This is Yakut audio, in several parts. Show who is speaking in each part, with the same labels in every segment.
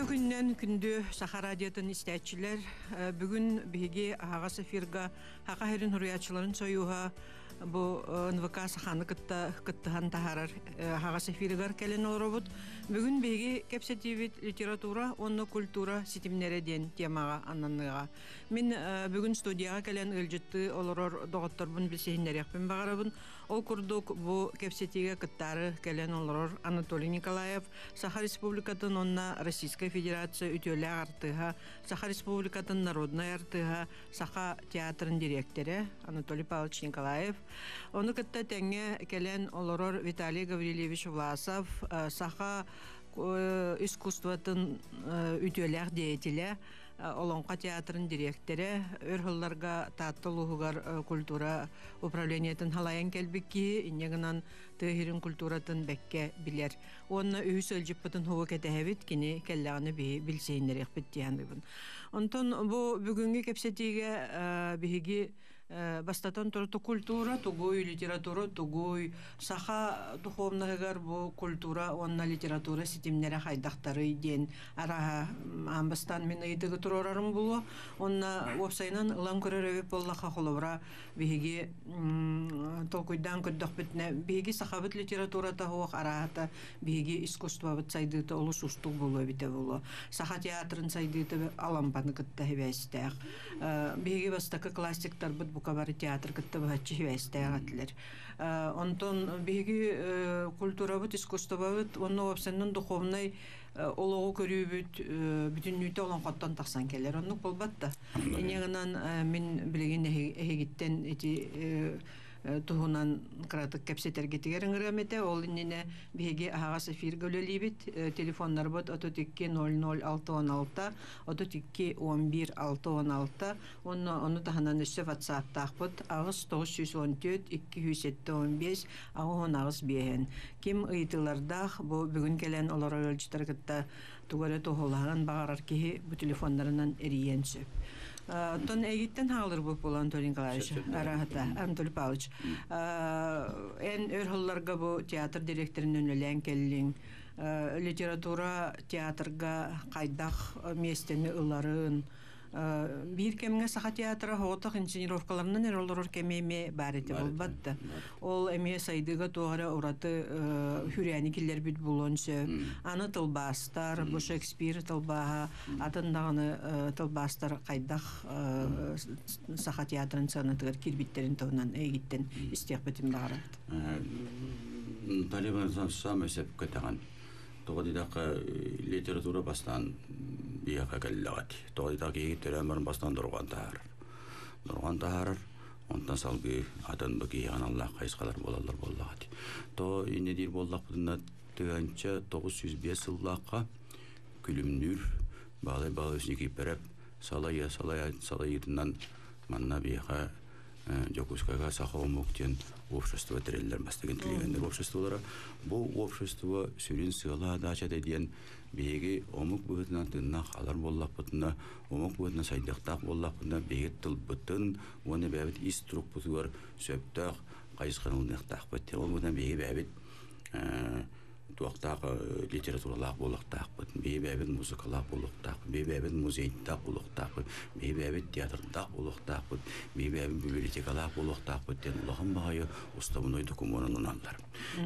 Speaker 1: Үтүө күнүнэн күндү Саха радиотын истээччилэр. Бүгүн биһиги аһаҕас эфирга Саха сирин суруйааччыларын сойууһа бу НВК Саханы кытта кыттыһан таһаарар аһаҕас эфиригэр кэлэн олоробут. Бүгүн биһиги кэпсэтиибит литература уонна культура ситимнэрэ диэн темаҕа аннаныаҕа. Мин бүгүн студияҕа кэлэн ыалдьыттыы олорор доҕотторбун билсиһиннэриэхпин баҕарабын. Ол курдук бу кэпсэтиигэ кыттаары кэлэн олорор Анатолий Николаев, Саха Республикатын уонна Российскай Федерация үтүөлээх артыыһа, Саха Республикатын народнай артыыһа, Саха театрын дириэктэрэ Анатолий Павлович Николаев. Ону кытта тэҥҥэ кэлэн олорор Виталий Гаврильевич Власов, саха искусствотын үтүөлээх деятелэ, Олоҥхо театрын дириэктэрэ, өр сылларга Таатта улууһугар культура управлениетын халайан кэлбит киһи, инньэ гынан тыа сирин культуратын бэккэ билэр. Уонна үһүс ыалдьыппытын һугу кэтэһэбит, кини кэллэҕинэ биһи билсиһиннэриэхпит дии саныыбын. Онтон бу бүгүҥҥү кэпсэтиигэ биһиги бастатан туран культура тугуй, литература тугуй, саха духовноһыгар бу культура уонна литература ситимнэрэ хайдахтарый диэн арааһа аан бастаан мин ыйытыгы туруорарым булуо. Уонна уопсайынан ылан көрөр эбит буоллахха холобура биһиги толкуйдаан көрдөхпүтүнэ биһиги сахабыт литературата суох арааһата биһиги искусствобыт сайдыыта олус уустук буолуо эбитэ буолуо. Саха театрын сайдыыта Алампаны кытта сибээстээх. Биһиги бастакы классиктарбыт бука бары театр кытта быһаччы сибээстээх этилэр. Онтон биһиги культурабыт, искусствобыт уонна уопсайынан духовнай олоҕу көрүүбүт бүтүннүүтэ олоҥхоттон тахсан кэлэр. Оннук буолбат да. Инньэ гынан мин билигин эһигиттэн ити туһунан кыратык кэпсэтэргитигэр ыҥырыам этэ. Ол иннинэ биһиги аһаҕас эфиргэ үлэлиибит. Телефоннарбыт 32 00 616, 32 11 616 уонна ону таһынан өссө WhatsApp-таахпыт 8 914 275 88 биэһэн. Ким ыйытыылардаах бу бүгүн кэлэн олорор ыалдьыттары кытта тугу эрэ туоһулаһан баҕарар киһи бу телефоннарынан эрийиэн сөп. Оттон эйигиттэн хаалырбыт буолан Анатолий Николаевич, араһата, Анатолий Павлович, эн өр сылларга бу театр директорынан үлэлээн кэллиҥ. Литература театрга хайдах миэстэни ыларын, биир кэмҥэ Саха театра соҕотох инсценировкаларынан эрэ олорор кэмэ эмиэ баар этэ буолбат да. Ол эмиэ сайдыыга туох эрэ ураты хүрээни киллэрбит буолуон сөп. Аны тылбаастар, бу Шекспир тылбааһа, атын даҕаны тылбаастар хайдах Саха театрын сыанатыгар киирбиттэрин туһунан эйигиттэн истиэхпитин баҕарабыт.
Speaker 2: Талибан саамай сөпкө этэҕин. Тоҕо диэтэххэ, литература бастаан биһиэхэ кэллэҕит. Тоҕо диэтэххэ, киһи төрөөн баран бастаан дорҕоон таһаарар. Дорҕоон таһаарар, онтон салгыы атын бу киһиэхэ аналлаах хайысхалар буолаллар буоллаҕа дии. То инньэ диир буоллахпытына, 1905 сыллаахха Күлүмнүүр Баалай Баалович Никииппэрэп салайа салайа салайыытынан манна биһиэхэ Дьокуускайга Саха омук диэн общество тэриллэр бастакы интеллигеннэр обществолара. Бу общество сүрүн сыала-даачата диэн биһиги омук быһыытынан тыыннаах хаалар буоллахпытына, омук быһыытынан сайдыахтаах буоллахпытына, биһиги тылбытын уонна бэйэбит ис турукпутугар сөптөөх хайысханы ылыныахтаахпыт. Ол быһыытынан биһиги бэйэбит туохтаах литературалаах буолуохтаахпыт, биһи бэйэбит музыкалаах буолуохтаахпыт, биһи бэйэбит музейдаах буолуохтаахпыт, биһи бэйэбит театрдаах буолуохтаахпыт, биһи бэйэбит библиотекалаах буолуохтаахпыт диэн улахан баҕайы уставной докумуонун ылыналлар.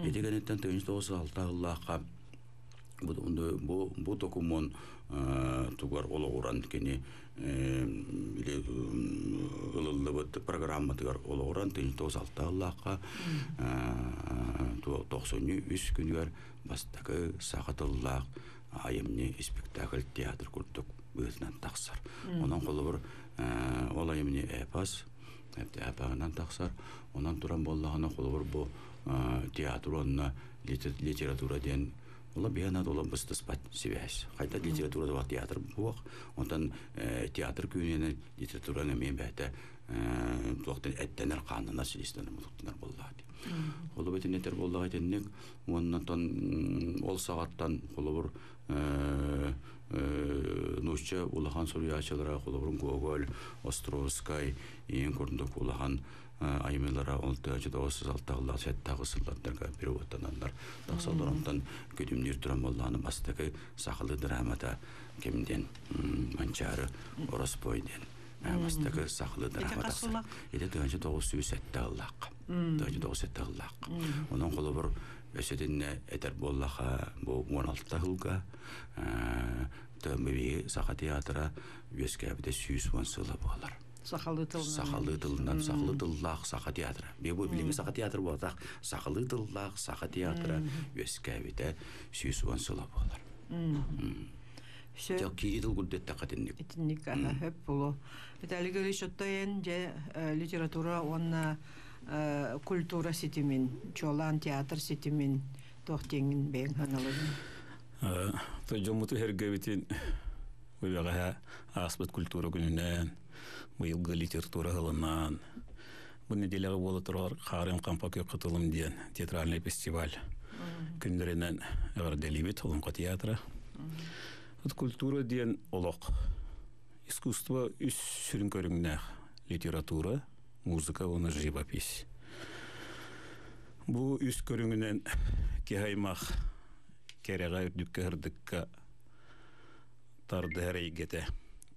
Speaker 2: Ити кэнниттэн 1906 сыллаахха бу, бу докумуон тугар олоҕуран кини ылыллыбыт программатыгар олоҕуран 1906 сыллаахха тохсунньу үс күнүгэр бастакы саха тыллаах айымньы спектакль театр курдук быһыытынан тахсар. Онон холобур ол айымньы эпос эпоһынан тахсар. Онон туран буоллаҕына холобур бу театр уонна литература диэн Ола биһиэнэ ола быстыспат сибээс. Хайда литература да театр буох. Онтон театр күүнүнэн литератураны эмиэ бэйэтэ туохтан эттэнэр хааннанар силистэнэр мутуктанар буоллаҕа дии. Холобур итиннэтэр буоллаҕа итинник уонна ол саҕаттан холобур Нуучча улахан суруйааччылара холобурун Гоголь, Островскай иин курдук улахан айымньылара ол тыачы тоҕус алтаҕылаах сэттаҕы сыллардарга переводтананнар тахсаллар. Онтон күдүмнүүр туран буоллаҕына бастакы сахалыы драмата ким диэн Манчаары Ороспой диэн бастакы сахалыы драма тахсар. Ити 1907 ыллаах. 1907 ыллаах. Онон холобур өссө этэр буоллаха бу 16 сылга ТМБ Саха театра үөскээбитэ 110 сыла буолар.
Speaker 1: Сахалыы тылынан.
Speaker 2: Сахалыы тылынан, сахалыы тыллаах Саха театра. Бу билиҥҥи Саха театр буолбатах, сахалыы тыллаах Саха театра үөскээбитэ 110 сыла буолар.
Speaker 1: Сөп.
Speaker 2: Киири тыл курдук итинник.
Speaker 1: Итинник хөп болу. Виталий Григорьевич, оттон же литература уонна культура ситимин, чуолаан театр ситимин туох диэҥҥин бэйэҥ ханалыгын?
Speaker 3: Дьоммуту эргэбитин бэҕэһээ ааспыт культура күнүнэн, быйылгы литература сылынан, бу нэдиэлэҕэ буола турар Хаарыан Хампа күөх кытылым диэн театральный фестиваль күннэринэн эҕэрдэлиибит Олоҥхо театра. Культура диэн олох. Искусство үс сүрүн көрүҥнээх: литература, музыка уонна живопись. Бу үс көрүҥүнэн киһи аймах кэрэҕэ, үрдүккэ, сырдыкка тардыһар эйгэтэ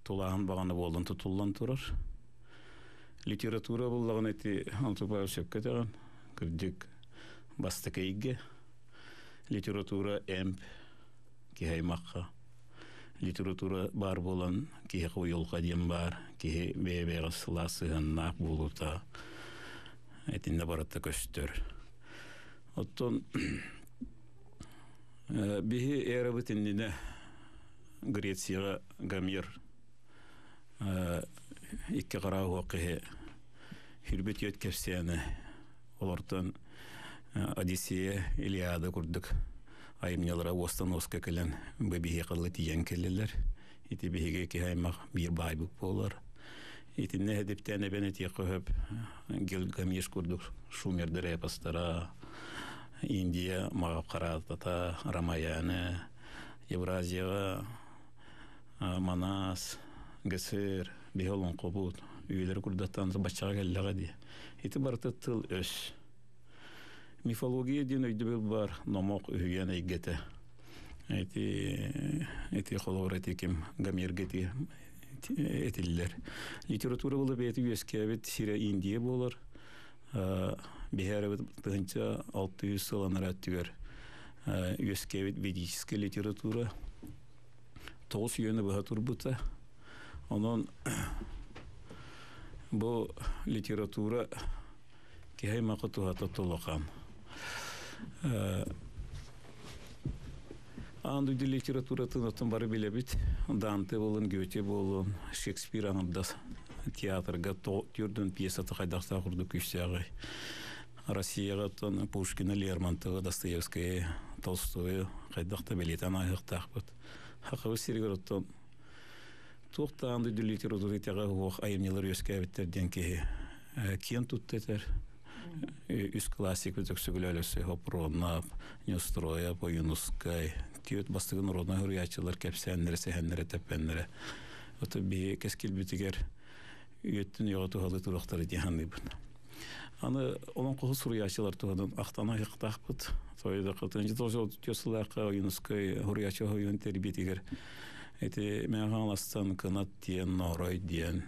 Speaker 3: тулааһын баҕана буолан тутуллан турар. Литература буллаҕына ити Антупаев сөпкө этэҕин, кырдьык бастакы эйгэ. Литература эмп киһи аймахха. Литература баар буолан киһиэхэ уйулҕа диэн баар, киһи бэйэ-бэйэҕэ сылаас сыһыаннаах буолуута итиннэ барыта көстөр. Оттон биһи эрабыт иннинэ Грецияҕа Гомер икки хараа уһуох киһи хүрбүт үөт кэпсээнэ олортон Одиссея, Илиада курдук айымньылара уостан уоска кэлэн бу биһиэхэ ыла тиийэн кэллилэр. Ити биһиги киһи аймах биир баайбыт буолар. Итиннэ эдиптээн эбэн этиэххэ сөп Гильгамеш курдук шумердэр эпостара, Индия Махабхаратата, Рамаяны, Евразияҕа Манас, ГСР, биһи олоҥхобут, үйэлэри курдаттаан баччаҕа кэллэҕэ дии. Ити барыта тыл-өс. Мифология диэн өйдөбүл бар, номох, үһүйээн эйгэтэ. Ити, ити холобур ити ким Гомерга ити этиллэр. Литература була бэйэтэ үөскээбит сирэ Индия буолар. Биһиэрэбит 1600 сыл анараа өттүгэр үөскээбит ведическэй литература тоҕус үйэни быһа турбута. Онон бу литература киһи аймаха туһата тулахан. Аан дойду литературатын оттон бары билэбит. Данте буолун, Гёте буолун, Шекспир аҥардас театрга түрдүн пьесата хайдахтаах курдук күүстээҕий. Россияҕа оттон Пушкина, Лермонтова, Достоевскайы, Толстойу хайдах да бэлиэтээн ааһыахтаахпыт. Хахабыт сиригэр оттон туох да аан дойду литература итэҕэ суох айымньылар үөскээбиттэр диэн киһи киэн тутта этэр. Үс классик Өксөкүлээх Өлөксөй Хоппуруонап, Неустроев, Ойуунускай, түөрт бастакы народнай суруйааччылар кэпсээннэрэ, сэһэннэрэ, тэппэннэрэ. Ото биһи кэскилбитигэр үйэттэн үйэҕэ туһалыы туруохтара дии саныыбын. Аны олоҥхоһут суруйааччылар туһунан ахтан аһыахтаахпыт. Сыллаахха Ойуунускай суруйааччы ойуун тэрбиэтигэр ити Мэҥэ Хаҥаластан Кынат диэн, Ноорой диэн,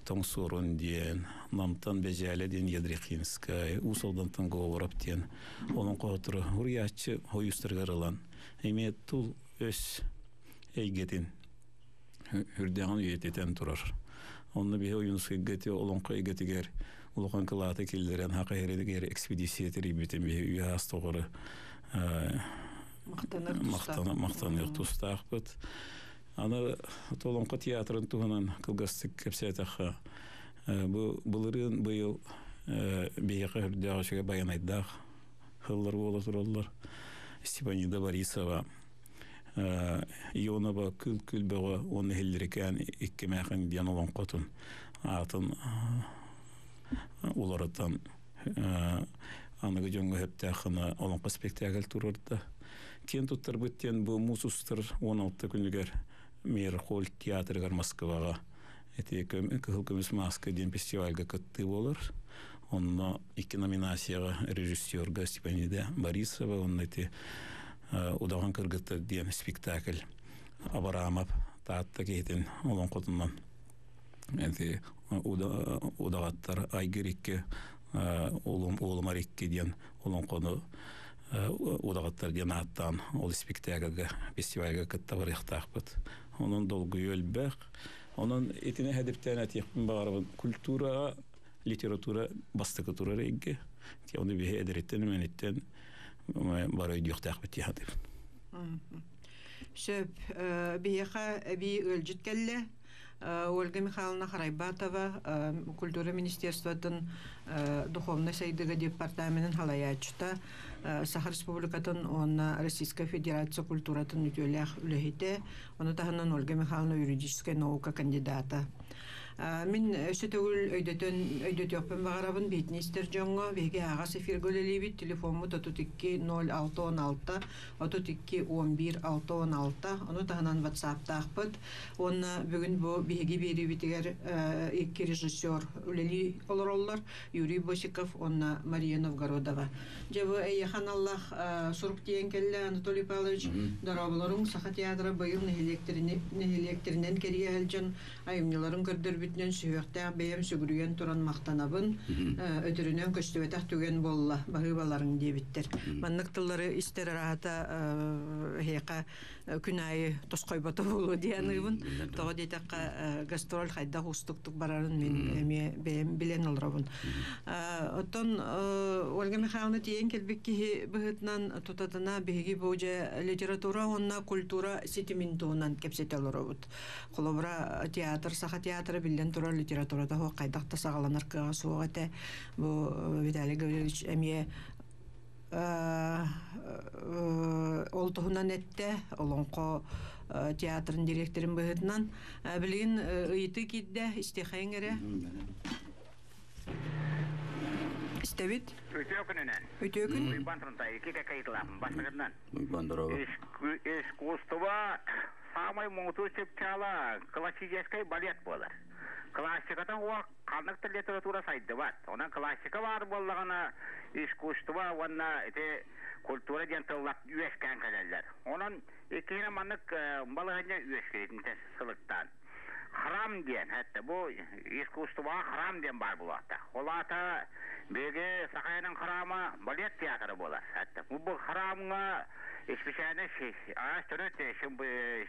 Speaker 3: Тоҥсуорун диэн, Намтан Бэдьээлэ диэн Ядрихинскай, Уус Алдантан Говоров диэн олоҥхоһуттору суруйааччы хойуустарыгар ылан эмиэ тул өс эйгэтин үрдээҕин үйэтитэн турар. Онно биһи Ойуунускайга ити олоҥхо эйгэтигэр улахан кылааты киллэрэн Хака иһэригэр экспедиция тэрийбитин биһи үйэ аас тоҕору махтаныах тустаахпыт. Аны Олоҥхо театрын туһунан кылгастык кэпсээтэххэ, бу былырыын быйыл биһиэхэ үрдээх үчүгэй байанайдаах сыллар буола тураллар. Степанида Борисова Ионова Күл Күлбөҕө уонна Иһиллирикээн икки эмээхин диэн олоҥхотун аатын уларытан аныгы дьоҥҥо сөптөөх гына олоҥхо спектакль туруорда. Киэн туттарбыт диэн бу муус устар 16 күнүгэр Мейерхольд театрыгар Москваҕа ити Кыһыл көмүс мааска диэн фестивальга кыттыы буолар. Онно икки номинацияҕа режиссерга Степанида Борисова уонна ити Удаҕан кыргыттар диэн спектакль Абараамап Таатта киһитин олоҥхотунан ити удаҕаттар Айгыр икки Уолумар икки диэн олоҥхону удаҕаттар диэн ааттаан ол спектакльга фестивальга кытта барыахтаахпыт. Онон долгуйуу элбэх. Онон итини хэдиптээн этиэхпин баҕарабын. Культураҕа литература бастакы турар эйгэ. Ону биһи эдэриттэн эмэниттэн бары өйдүөхтээхпит дии саныыбын.
Speaker 1: Сөп. Биһиэхэ эбии ыалдьыт кэллэ. Ольга Михайловна Харайбатова культура министерствотын духовнай сайдыыга департаменын халайааччыта, Саха Республикатын уонна Российскай Федерация культуратын үтүөлээх үлэһитэ, ону таһынан Ольга Михайловна юридическай наука кандидата. Мин өссө төгүл өйдөтөн өйдөтүөхпүн баҕарабын биһитини истэр дьоҥҥо биһиги аһаҕас эфиргэ үлэлиибит телефоммут 32 06 16 32 11 616 ону таһынан ватсаптаахпыт уонна бүгүн бу биһиги биэриибитигэр икки режиссер үлэлии олороллор Юрий Босиков уонна Мария Новгородова. Дьэ бу эйиэхэ аналлаах сурук тиийэн кэллэ Анатолий Павлович. Дорооболоруҥ Саха театра быйыл нэһилиэктэринэн кэрийэ сылдьан айымньыларын көрдөрбүтүнэн сүһүөхтээх бэйэм сүгүрүйэн туран махтанабын. Өтөрүнэн көстүбэтэх түгэн буолла, баһыыбаларыҥ диэбиттэр. Маннык тыллары истэр араата эһиэхэ күн аайы тосхойбото буолуо дии аныыбын. Тоҕо диэтэххэ, гастроль хайдах уустуктук барарын мин эмиэ бэйэм билэн олоробун. Оттон Ольга Михайловна тиийэн кэлбит киһи быһыытынан тутатына биһиги бу дьэ литература уонна культура ситимин туһунан кэпсэтэ олоробут. Холобура, театр, саха театра биллэн турар литературата хайдах да саҕаланар кыаҕа суох этэ. Бу Виталий Гаврильевич эмиэ ол туһунан эттэ Олоҥхо театрын директорын быһыытынан. Билигин ыйытыы киирдэ, истиэхэйиҥ эрэ. Истэбит.
Speaker 4: Үтүө күнүнэн.
Speaker 1: Үтүө күн.
Speaker 4: Уйбан Трунтай, икки кэкэ ыйытылаахпын бастакытынан.
Speaker 2: Уйбан дорога.
Speaker 4: Искусство самай муҥутуур чыпчаала классическай балет буолар. Классиката уох ханнык да литература сайдыбат. Онон классика баар буоллаҕына искусство уонна ити культура диэн тыллар үөскээн кэлэллэр. Онон иккиһинэн маннык балаһыанньа үөскүүр сылыктаан. Храм диэн, это бу искусствоҕа храм диэн баар буолуохтаах. Ол аата биһиги Сахаянын храма балет театра буолар. Это бу храмҥа специально аас төрүт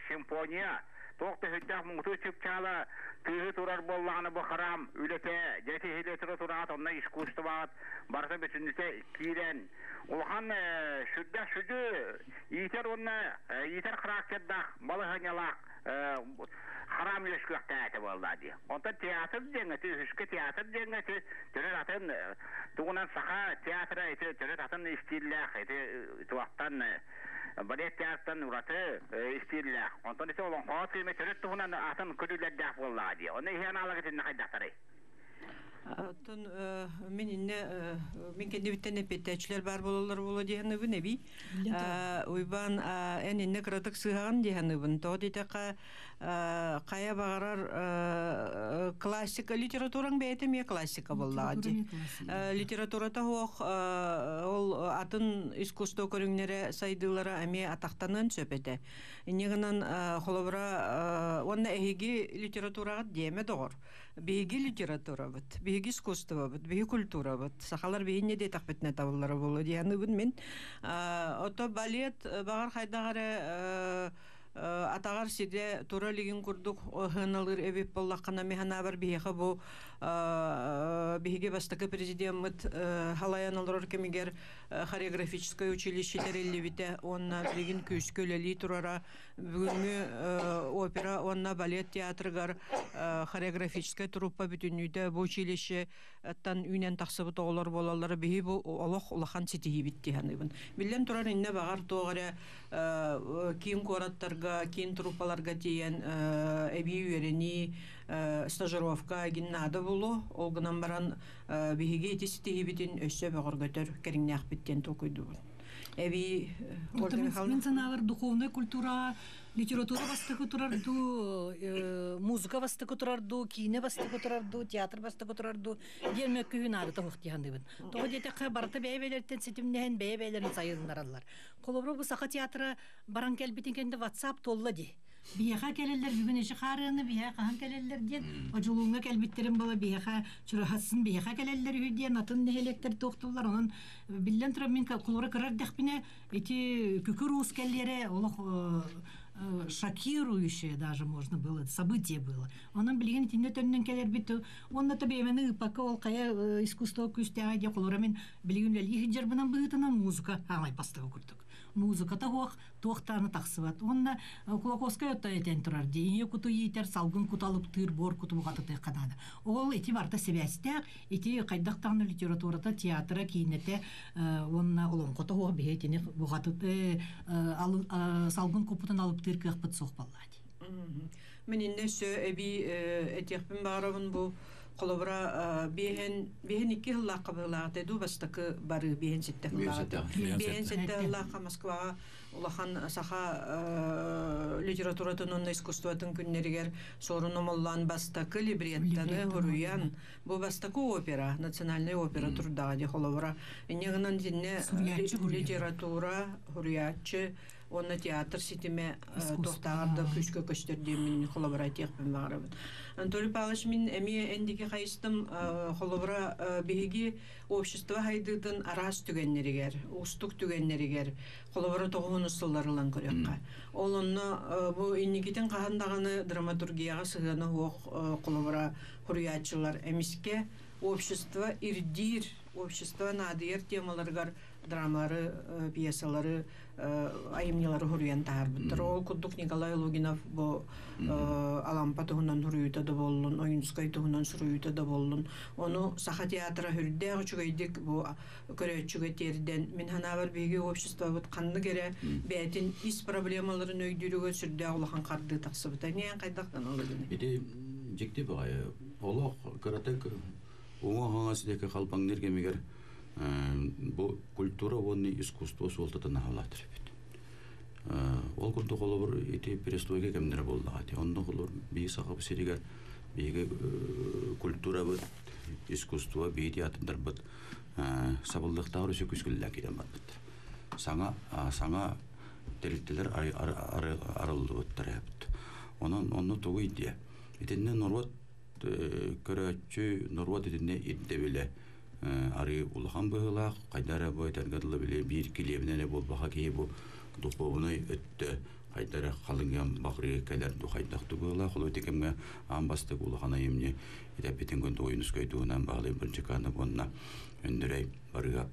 Speaker 4: симфония туох да сүрдээх муҥутуур чыпчаала тыаһы турар буоллаҕына бу храм үлэтэ дьэ сиһилии тураат онно искусствоҕа барыта бүтүннүтэ киирэн улахан сүрдээх сүдү иитэр уонна иитэр характердаах балаһыанньалаах хараам үөскүөхтээх этэ буоллаа дии. Онтон театр диэҥҥэ үһүскэ театр диэҥҥэ ити төрүт атын тугунан саха театра ити төрүт атын истииллээх ити туохтан балет театртан ураты истииллээх. Онтон ити олоҥхоҕо тыыма төрүт туһунан атын көрүүлэрдээх буоллаҕа дии. Онно иһи аналог итиннэ хайдахтарый?
Speaker 1: Оттон мин инне мин кэннибиттэн эппиэттээччилэр баар буолаллар буолуо дии саныыбын эбии. Уйбаан эн инне кыратык сыыһаҕын дии саныыбын. Тоҕо диэтэххэ хайа баҕарар классика литератураҥ бэйэтэ эмиэ классика буоллаҕа дии. Литературата суох ол атын искусство көрүҥнэрэ сайдыылара эмиэ атахтаныан сөп этэ. Инньэ гынан холобура уонна эһиги литератураҕыт диэмэ доҕор. Биһиги литературабыт, биһиги искусствобыт, биһиги культурабыт. Сахалар биһинньэ диэтэхпитинэ табыллара буолуо дии саныыбын мин. Ото балет баҕар хайдах эрэ атаҕар сирэ тура илигин курдук ыһыналыыр эбит буоллаххына мин санаабар биһиэхэ бу биһиги бастакы президеммит халайан олорор кэмигэр хореографическое училище тэриллибитэ уонна билигин күүскэ үлэлии турара бүгүҥҥү опера уонна балет театрыгар хореографическай труппа бүтүннүүтэ бу училищеттан үүнэн тахсыбыт оҕолор буолаллара биһи бу олох улахан ситиһиибит дии саныыбын. Биллэн турар иннэ баҕар туох эрэ киин куораттарга, киин труппаларга тиийэн эбии үөрэнии, стажировка эгин наада буолуо. Ол гынан баран биһиги ити ситиһиибитин өссө бөҕөргөтөр кэриҥнээхпит диэн толкуйдуубун. Эбии Ольга Михайловна.
Speaker 5: Мин санаабар духовная культура литература бастакы турар дуу, музыка бастакы турар дуу, киинэ бастакы турар дуу, театр бастакы турар дуу диэн мөккүһүү наадата суох дии саныыбын. Тоҕо диэтэххэ, барыта бэйэ-бэйэлэриттэн ситимнэһэн, бэйэ-бэйэлэрин сайыннараллар. Холобура, бу Саха театра баран кэлбитин кэннэ WhatsApp туолла дии. Биһиэхэ кэлэллэр бүгүн эчи хаарыаны биһиэхэ хаһан кэлэллэр диэн Одьулууҥҥа кэлбиттэрин буола биһиэхэ Чураһасын биһиэхэ кэлэллэр үһү диэн атын нэһилиэктэр туохтууллар. Онон биллэн турар мин холобура кыра эрдэхпинэ ити күкүр уус кэллиэрэ олох шокирующее даже можно было событие было. Онон билигин итиннэ төннөн кэлэрбит уонна то бэйэмэни ыыппакка ол хайа искусство күүстээҕэ диye холобура мин билигин үлэлии сылдьарбынан быһыытынан музыка аамай бастакы курдук. Музыката суох туохтааны тахсыбат. Уонна Кулаковскай отто этэн турар дии, ийэ куту иитэр, салгын куту алыптыыр, буор куту буҕатытыахха наада. Ол ити барыта сибээстээх, ити хайдах даҕаны литературата, театра, киинэтэ уонна олоҥхото суох биһи итини буҕатыт салгын куппутун алыптыыр кыахпыт суох буоллаа дии.
Speaker 1: Мин иннэ өссө эбии этиэхпин баҕарабын бу холобура биэһэн биэһэн икки сыллаахха быһыылаах дуу бастакы барыы биэһэн сэттэ сыллаах биэһэн сэттэ сыллаахха Москваҕа улахан саха литературатын уонна искусствотын күннэригэр Суорун Омоллоон бастакы либреттаны суруйан бу бастакы опера национальнай опера турдаҕа дии холобура инньэ гынан итиннэ литература суруйааччы уонна театр ситимэ туохтааҕар да күүскэ көстөр диэммин холобура этиэхпин баҕарабын. Анатолий Павлович мин эмиэ эндики хайыстым холобура биһиги общество хайдыытын араас түгэннэригэр, уустук түгэннэригэр холобура тоҕуһун сыллар ылан көрүөххэ. Ол онно бу инникитин хаһан даҕаны драматургияҕа сыһыана суох холобура суруйааччылар эмискэ общество ирдиир, общество наадыйар темаларыгар драмалары, пьесалары, айымньылары суруйан таһаарбыттар. Ол курдук Николай Лугинов бу Алампа туһунан суруйуута да буоллун, Ойуунскай туһунан суруйуута да буоллун, ону Саха театра сүрдээх үчүгэйдик бу көрөөччүгэ тиэрдэн, мин санаабар биһиги обществобыт ханнык эрэ бэйэтин ис проблемаларын өйдүүрүгэр сүрдээх улахан хардыы тахсыбыта. Ниэн хайдах гыналыгыный?
Speaker 2: Ити дьикти баҕайы. Олох кыратык уҥа-хаҥас диэки халбаҥныыр кэмигэр бу культура уонна искусство суолтатын аһалаатар эбит. Ол курдук холобур ити перестройка кэмнэрэ буоллаҕа ити. Онно холобур биһиги Сахабыт сиригэр биһиги культурабыт, искусство, биһиги театрдарбыт сабыллыахтааҕар өссө күскүллээн киирэн барбыт. Саҥа саҥа тэрилтэлэр арыллыбыттар эбит. Онон онно тугуй диэ. Итиннэ норуот көрөөччү норуот итиннэ ирдэбилэ арыы улахан быһыылаах, хайда эрэ бу этэргэ дылы били биир килиэбинэн эрэ буолбаха киһи бу духуобунай өттө хайда эрэ халыҥыан баҕырыы кэлэр ду хайдах ду быһыылаах. Ол ити кэмҥэ аан бастакы улахан айымньы итэппитин күн Ойуунускай туһунан Баһылай Бырдьыкаанап уонна Өндөрөй Барыга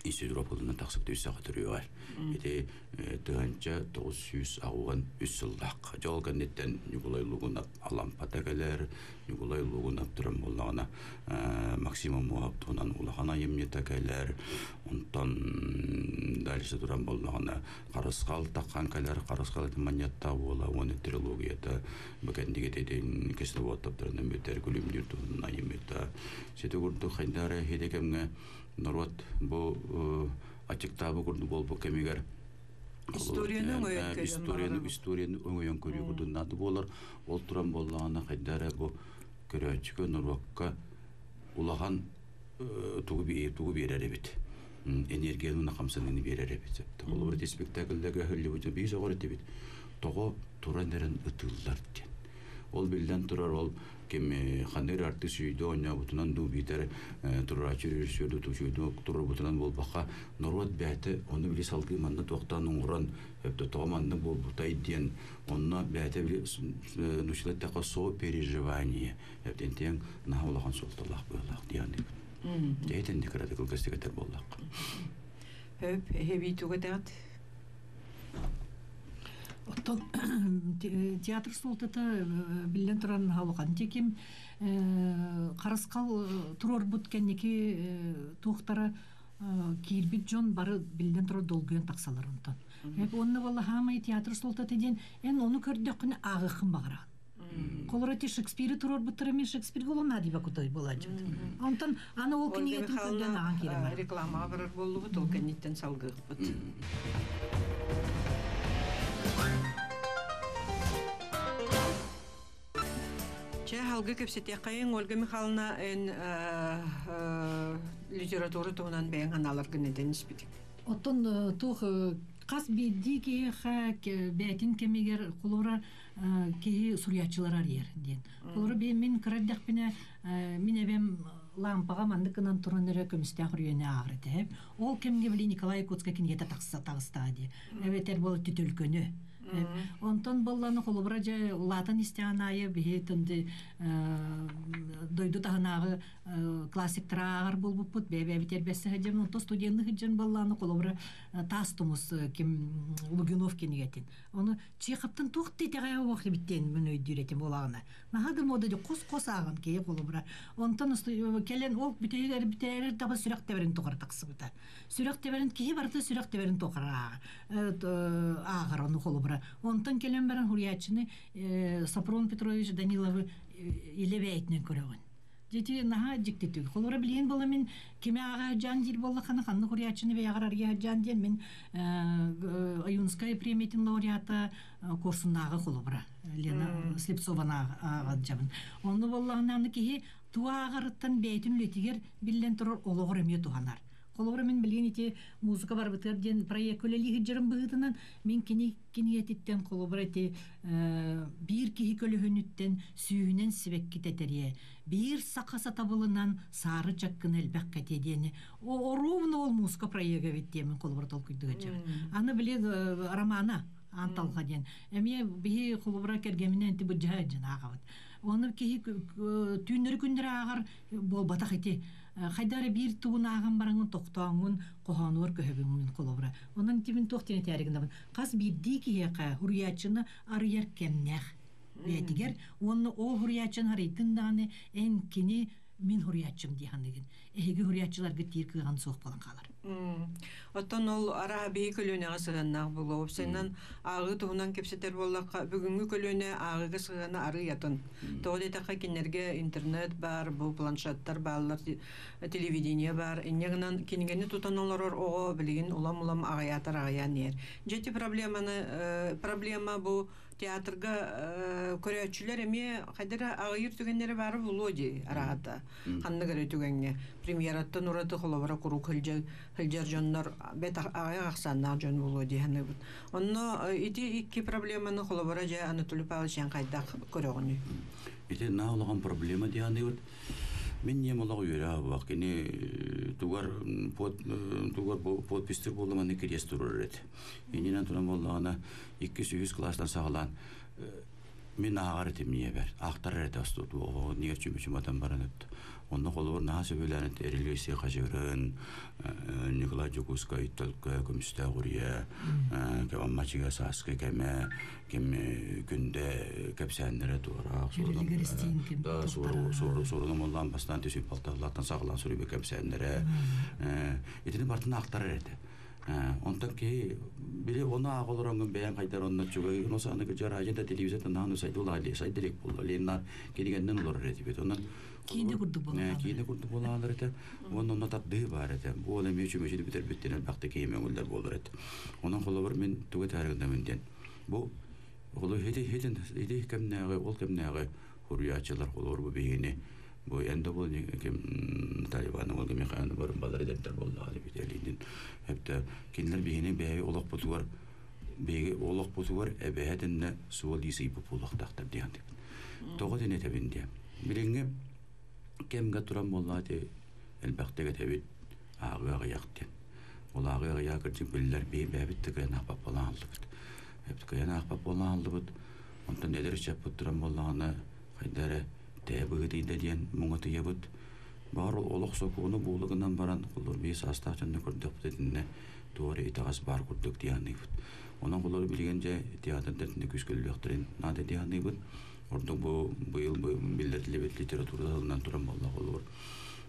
Speaker 2: Исидоров ылынан тахсыбыт үс саха төрүөҕэр. Ити 1983 сыллаах. Дьол кэнниттэн Ньукулай Лугунап Алампата кэлэр, Ньукулай Лугунап туран буоллаҕына Максим Омуоһап туһунан улахан айымньыта кэлэр, онтон дальше туран буоллаҕына Харысхал таххан кэлэр, Харысхал ити манньаттаах уола уонна трилогията бу кэннигит итин кисловодтаптарынан бүтэр күлүмнүүр туһунан айымньыта. Сити курдук хайдах эрэ хиде кэмҥэ норуот бу аччыктаабы курдук буолбут кэмигэр
Speaker 1: историяны өҥөйөн
Speaker 2: историяны историяны өҥөйөн көрүү курдук наада буолар. Ол туран буоллаҕына хайда эрэ бу көрөөччүгэ норуокка улахан тугу тугу биэрэр эбит энергияны уонна хамсаныыны биэрэр эбит. Холобур ити спектакльдергэ Холливудга биир соҕор этибит тоҕо туран эрэн ытыыллар диэн. Ол биллэн турар ол ким ханныыр артыыс сүүйдэ оонньообутунан дуу биитэр турааччы режиссер дуу сүүйдэ турарбытынан буолбакка норуот бэйэтэ ону били салгыы манна туохтаан оҥорон өптө тоҕо маннык буолбутай диэн онно бэйэтэ били нучила эттэххэ сопереживание эптентиэн наһаа улахан суолталаах быһыылаах диэн дьэ итинник кыратык кылгастык этэр буоллахха.
Speaker 1: Хөп эһэбии тугу этэҕит?
Speaker 5: Оттон театр суолтата биллэн туран улахан. Ким харысхал туруорбут кэнники туохтара киирбит дьон бары биллэн турар долгуйан тахсалар онтон. Уонна буолла хаамай театр суолтата диэн эн ону көрдөххүнэ ааҕыаххын баҕараҕын. Холобура ти Шекспири турар мен Шекспир голон нади бакутой буладжыт. Онтон аны ол
Speaker 1: Ольга
Speaker 5: кинигетин көрдөн аған
Speaker 1: Михайловна
Speaker 5: кирем бар.
Speaker 1: рекламаға барар боллубут, ол кэнниттен салгыахпыт. Чэ халгы кэпсэтиэххэйиҥ Ольга Михайловна эн литература туһунан бэйэҥ ханааларгын этэн испитиҥ.
Speaker 5: Оттон туох хас биирдии киһиэхэ бээтин кэмигэр холобура киһи суруйааччылар арыйар диэн. Холобура би мин кыра эрдэхпинэ мин эбэм лампаҕа маннык гынан туран эрэ көмүстээх үрүйэни ааҕар этэ. Ол кэмҥэ били Николай Якутскай кинигэтэ тахса таҕыстаҕа дии. Эбэтэр буола түтөлкөнү. Онтон болланы холобура дьэ улаатан истэҕин аайы биһи тынды дойду таһынааҕы классиктара ааҕар буолбуппут бэйэ-бэйэбит эрбэссе сылдьан онтон студенны сылдьан болланы холобура таас тумус ким Лугинов кинигэтин. Ону Чеховтан туох да итэҕэйэ уох эбиттиэн мин өйдүүр этим буолаҕына. Наһаа да мода дьэ хос-хос ааҕан киһи холобура. Онтон кэлэн ол бүтэрэр бүтэрэр таба сүрэх тэбэрин тухары тахсыбыта. Сүрэх тэбэрин киһи барыта сүрэх тэбэрин тухары ааҕар. Ааҕар ону холобура. Онтон кэлэн баран хуруйааччыны Сопрон Петрович Даниловы илэ бэйэтинэн көрөҕүн. Дьити наһаа дьиктитик. Холобура билигин буола мин кими ааҕа сылдьан диир буоллаххына ханнык хуруйааччыны бэйэҕэр арыйа сылдьан диэн мин Ойуунскай премиятын лауреата Куорсуннааҕы холобура Лена Слепцованы ааҕа сылдьабын. Онно буоллаҕына аны киһи тугу ааҕарыттан бэйэтин үлэтигэр биллэн турар олоҕор эмиэ туһанар. Холобура мин билигин ити музыка барбытыгар диэн проект үлэлии сылдьарым быһыытынан мин кини кинигэтиттэн холобура ити биир киһи көлөһүнүттэн сүүһүнэн сибэкки тэтэриэ, биир саха сатабылынан саары чаккыны элбэх кэтиэ диэни оруобуна ол музыка проега эбит диэмин холобура толкуйдуга дьабын. Аны били романа Аан Талҕа диэн. Эмиэ биһи холобура кэргэминэн ити быдьаһа дьан ааҕабыт. Оны киһи түүннэри күннэри ааҕар буолбатах ити. Хайда эрэ биир тугун ааҕан бараҥын тохтооҥҥун хоһоонугар көһөбүҥҥүн холобура. Онон итибин туох диэн этээри гынабын. Хас биирдии киһиэхэ суруйааччыны арыйар кэмнээх бэйэтигэр уонна ол суруйааччыны арыйдыҥ даҕаны эн кини мин суруйааччым дии саныыгын. Эһиги суруйааччыларгыт диир кыаҕын суох буолан хаалар.
Speaker 1: Оттон ол арааһа биһи көлүөнэҕэ сыһыаннаах буолуо. Уопсайынан ааҕыы туһунан кэпсэтэр буоллахха, бүгүҥҥү көлүөнэ ааҕыыга сыһыана арыый атын. Тоҕо диэтэххэ, кинилэргэ интернет баар, бу планшеттар бааллар, телевидение баар. Инньэ гынан кинигэни тутан олорор оҕо билигин улам-улам аҕыйаатар аҕыйаан иһэр. Дьэ ити проблеманы проблема бу театрга көрөөччүлэр эмиэ хайда эрэ аҕыйыыр түгэннэрэ баара буолуо дии араата. Ханнык эрэ түгэҥҥэ премьераттан ураты холобура куруук сылдьар сылдьар дьоннор бэт аҕыйах ахсааннаах дьон буолуо дии саныыбын. Онно ити икки проблеманы холобура дьэ Анатолий Павлович эн хайдах көрөҕүнүй?
Speaker 2: Ити наһаа улахан проблема дии саныыбыт. Мин ийэм олох үөрэ абах кини тугар под тугар подпистыр буолла маннык кириэс турар эт. Иннинэн туран буоллаҕына иккис-үһүс кылаастан саҕалаан мин ааҕар этим ийэбэр. Аахтарар этэ остуоту нигер чүмүчүм баран өттө. Онно холобур наһаа сөбүлээн Эрилиэсий Хачырын, Николай Дьокуускай Төлкө көмүстээх үрүйэ, Кэмаммачыга сааскы кэмэ, ким күндэ кэпсээннэрэ туораах суорун омоллоон бастаан түсүп балталлааттан саҕалаан суруйба кэпсээннэрэ итини бартын аахтарар этэ. Онтон киһи били ону ааҕа олороҥҥун бэйэҥ хайдар онно чугай ону сааны кыдьараажа да телевизор нааны сайдылаа сайдырек буолла ленна кинигэннен олорор этибит онон
Speaker 5: Киинэ курдук буолаалар.
Speaker 2: Киинэ курдук буолаалар этэ. Уонна онно тардыы баар этэ. Бу ол эмиэ чүмэчини бүтэрбиттэн элбэхтик киһи мөҥүллэр буолар этэ. Онон холобур мин тугу этээригиннэмин диэн. Бу холу хити хитин ити кэмнээҕи ол кэмнээҕи хуруйааччылар холобур бу биһигини бу эн да бол ким Наталья Ивановна Ольга Михайловна барын балар эдэрдэр буоллаҕа бит элиинин хэптэ кинилэр биһини бэйэ олохпутугар биһиги олохпутугар эбэһэтиннэ суол иисийбит буолуохтаахтар диэн тоҕо дин этэбин диэн билиҥҥи кэмгэ туран буоллаҕа ити элбэхтик этэбит ааҕыы аҕыйах диэн ол ааҕыы аҕыйаҕа кырдьык биллэр биһи бэйэбит да кыайан аахпат буолан хааллыбыт кыайан аахпат буолан хааллыбыт онтон эдэр ыччаппыт туран буоллаҕына хайда эрэ тэһэ быһыытыйда диэн муҥатыйабыт баар олох сокуону буола гынан баран холлор биир саастаах дьонно көрдөхпүт итиннэ туора итэҕэс баар курдук дии саныыбыт. Онон холлор билигин дьэ театрдар итиннэ күүскөллүөхтэрин наада дии саныыбыт. Ордук бу быйыл биллэриллибит литература тылынан туран буолла холобур.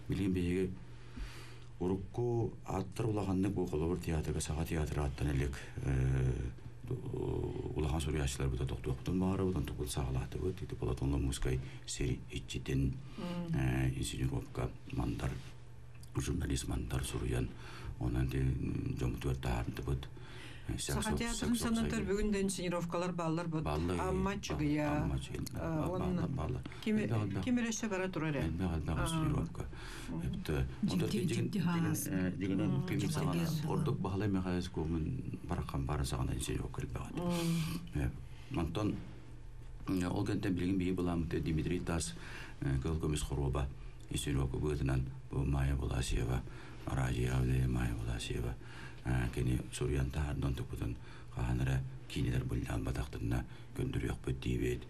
Speaker 2: Билигин биһиги урукку ааттар улаханнык бу холобур театрга саха театр ааттан элек Улахан суруйааччыларбыта тохтуохпутун баҕарабыт, онтукпут саҕалаатыбыт. Ити Платон Ломускай сир иччитин инсценировка Мандар, журналист Мандар суруйан, онон дьоммутугар таһаардыбыт.
Speaker 1: Саха театрын санатар бүгүн да инсценировкалар бааллар бут. Амма Чыгыя. Ким эрэ бара турар э.
Speaker 2: Элбэх элбэх инсценировка. Дигинен ким саҕана ордук Баһылай Михайлович Кумун барахан бары саҕана инсценировка элбэх. Онтон ол кэнтэн билигин биһи былааммыт Дмитрий Таас Кыл көмүс хоруоба инсценировка быһыытынан бу Майя Буласиева, Араадьыйа Майя Буласиева кини суруйан таһаардан туппутун хаһан эрэ киинэлэр быллаан батахтарына көндөрүөхпүт диибит.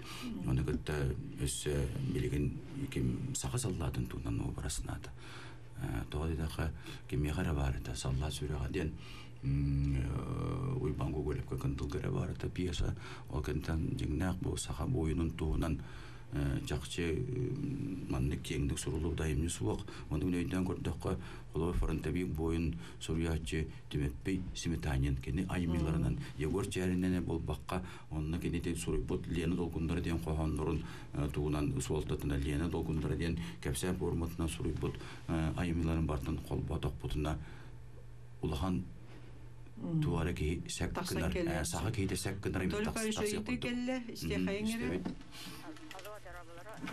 Speaker 2: Ону кытта өссө билигин ким саха саллаатын туһунан уобарасынаата. Тоҕо диэтэххэ, кимиэхэ эрэ баар этэ саллаат сүрэҕэ диэн Уйбаан Гоголевка кындылга эрэ баар этэ пьеса. Ол кэнниттэн дьиҥнээх бу саха буойунун туһунан чахчы маннык киэҥник суруллубут айымньы суох. Ону мин өйдөөн көрдөххө, холобур фронтовик буойун суруйааччы Түмэппий Сметанин кини айымньыларынан Егор Чээриннэн буолбакка, онно кини суруйбут Лена долгундара диэн хоһооннорун тугунан суолтатына Лена долгундара диэн кэпсээн форматынан суруйбут айымньыларын бартын холботохпутуна улахан туара киһи сэк гынар, саха киһитэ сэк гынар.
Speaker 1: Только еще иты келле, истехайыңere.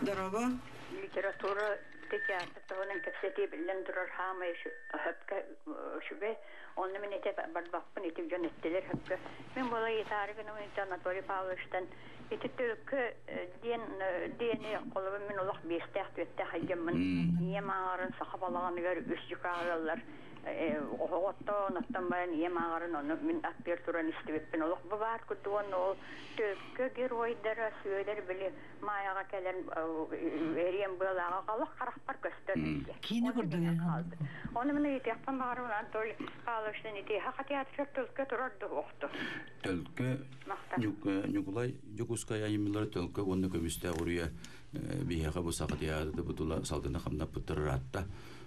Speaker 1: Дороба.
Speaker 6: Литература театр туһунан кэпсэтии биллэн турар хаамай хөпкө үчүгэй. Онно мин ити барбаппын ити дьон эттилэр хөпкө. Мин буола ыйытаары гынабын ити Анатолий Павловичтан ити төлкө диэн диэни холобур мин олох биэстээх түөртээх айдьаммын ийэм ааҕарын саха балаҕаныгар үс дьукаах ыаллар оһоҕоттоон оттон баран ийэм ааҕарын ону мин аттыгар туран истибиппин олох бу баар курдук уонна ол төлкө геройдара Сүөдэр били Маайаҕа кэлэн эриэн быалааҕа олох харахпар көстөр
Speaker 5: Киинэ курдук.
Speaker 6: Ону мин ыйытыахпын баҕарабын Анатолий Павловичтан ити Саха театрыгар төлкө турар дуо охто?
Speaker 2: Төлкө Ньукулай Дьокуускай айымньылара төлкө уонна көмүстээх уруйа биһиэхэ бу Саха театры бутула салгына хамнаппыттар ыраатта.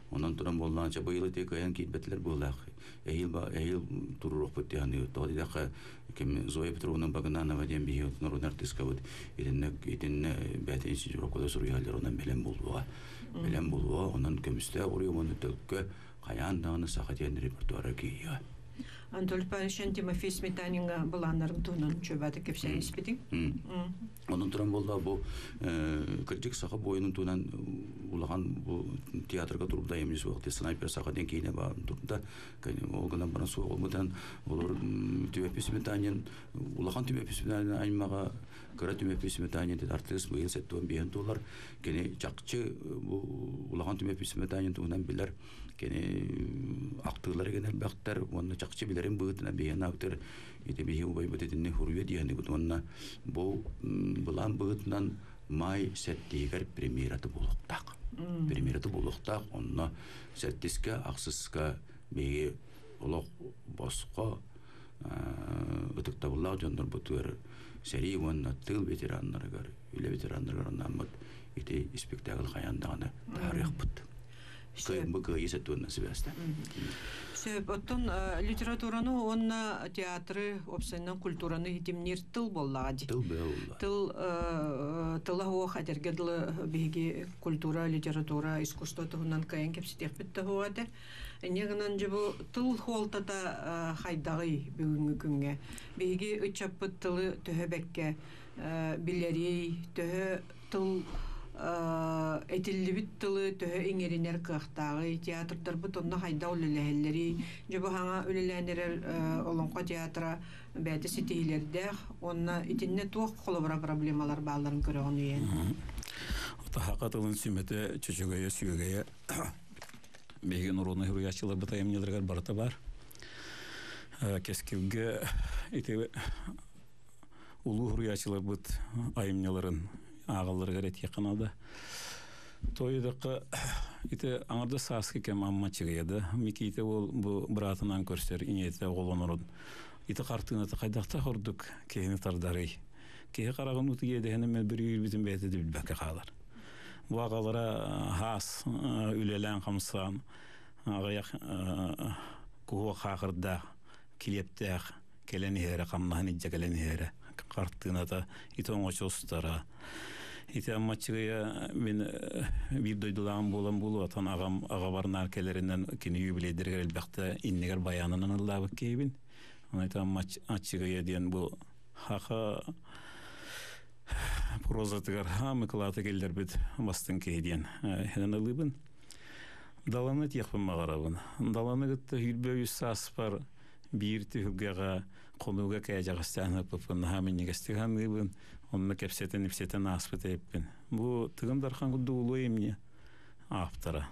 Speaker 2: Онон туран буоллаанча быйыл ити кыайан киирбэтилэр буолаах. Эһиил эһиил туруруохпут диһаны тоҕо диэтэххэ ким Зоя Петровна Багынанова диэн биһи норуот артыыскабыт итиннэ итиннэ бэйэтин институтка суруйаллар онон бэлэм буолуоҕа. Бэлэм буолуоҕа онон көмүстээх уруйа уонна төлкө хайаан даҕаны Саха театрын репертуара киирия.
Speaker 1: Анатолий Павлович Тимофей Сметанинга былааннарын туһунан чөбаты кэпсээн испитиҥ.
Speaker 2: Онон туран буолла бу кырдьык саха буойунун туһунан улахан бу театрга турбута айымньы суох снайпер саха диэн киинэ баар турда. Ол гынан баран суох олмутан олор Түмэппий Сметанин улахан Түмэппий Сметанин аймаҕа кыра Түмэппий Сметанин артыыс быйыл 75 туолар. Кини чахчы бу улахан Түмэппий Сметанин туһунан билэр кини актыылары генер бэхтэр уонна чахчы билэрин быһыытынан биһиэн аптыр ити биһи убайбыт итинни хуруйа диэни уонна бу былаан быһыытынан май сэттиһигэр премьераты буолуохтаах. Премьераты буолуохтаах онно сэттискэ ахсыска биһиги олох босхо ытыктабыллаах дьоннорбутугар сэрии уонна тыыл ветераннарыгар, үлэ ветераннарыгар анааммыт ити спектакль хайаан даҕаны таһаарыахпыт. Бу кыайыы сэтуонна сибээстээн.
Speaker 1: Сөп, оттон литератураны уонна театры, уопсайынан культураны хитимниир тыл буоллаҕа дии.
Speaker 2: Тыл буолла.
Speaker 1: Тыл тыла суох этэргэ дылы биһиги культура, литература, искусство туһунан кыайан кэпсэтиэхпит да суоҕа этэ. Инньэ гынан дьэ бу тыл суолтата хайдаҕый бүгүҥҥү күҥҥэ? Биһиги ыччаппыт тылы төһө бэккэ билэрий, төһө тыл этиллибит тылы төһө иҥэринэр кыахтааҕый, театрдарбыт онно хайдах үлэлэһэллэрий, дьэ бу хаҥа үлэлээн эрэр Олоҥхо театра бэйэтэ ситиһиилэрдээх уонна итиннэ туох холобура проблемалар баалларын көрөҕүн үйэн?
Speaker 3: Саха тылын сүмэтэ чөчөгөйө сүөгэйэ биһиги норуодунай суруйааччыларбыт айымньыларыгар барыта баар. Кэскилгэ ити улуу суруйааччыларбыт айымньыларын ааҕалларыгар этиэххэ наада. Тойдаққа ити аңарда сааскы кэм Амма чыгыйада. Микиите ол бу быраатынан көрсөр ийэтэ оҕолонорун. Ити хартыыната хайдахта ордук киһини тардарый. Киһи хараҕын утуйа дэһэнэ мен бір үйүрбүтүн бэйэтэ да билбэккэ хаалар. Бу аҕалара хаас үлэлээн хамсаан аҕыйах куһуок хаахырдаах, килиэптээх. Кэлэн иһэрэ, хамнаһын илдьэ кэлэн иһэрэ. Хартыыната ити оҥочо устара. Ити Аммаччыгыйа мин биир дойдулааҕым буолан буолуо, отон аҕам аҕабар наар кэлэринэн кини юбилейдэригэр элбэхтэ иннигэр байаанынан ыллаабыт киһибин. Онон ити Аммаччыгыйа диэн бу хаха прозатыгар хаамы кылааты киллэрбит бастыҥ киһи диэн хэнэн ылыыбын. Даланы тиэхпин баҕарабын. Даланы кытта 23 сааспар биир түһүлгэҕэ хонууга кээдьэҕэстээн ыппыппын наһаа минньигэстик саныыбын. Онно кэпсэтэн-ипсэтэн ааспыт эбиппин. Бу Тыгын Дархан курдук улуу эмне автора.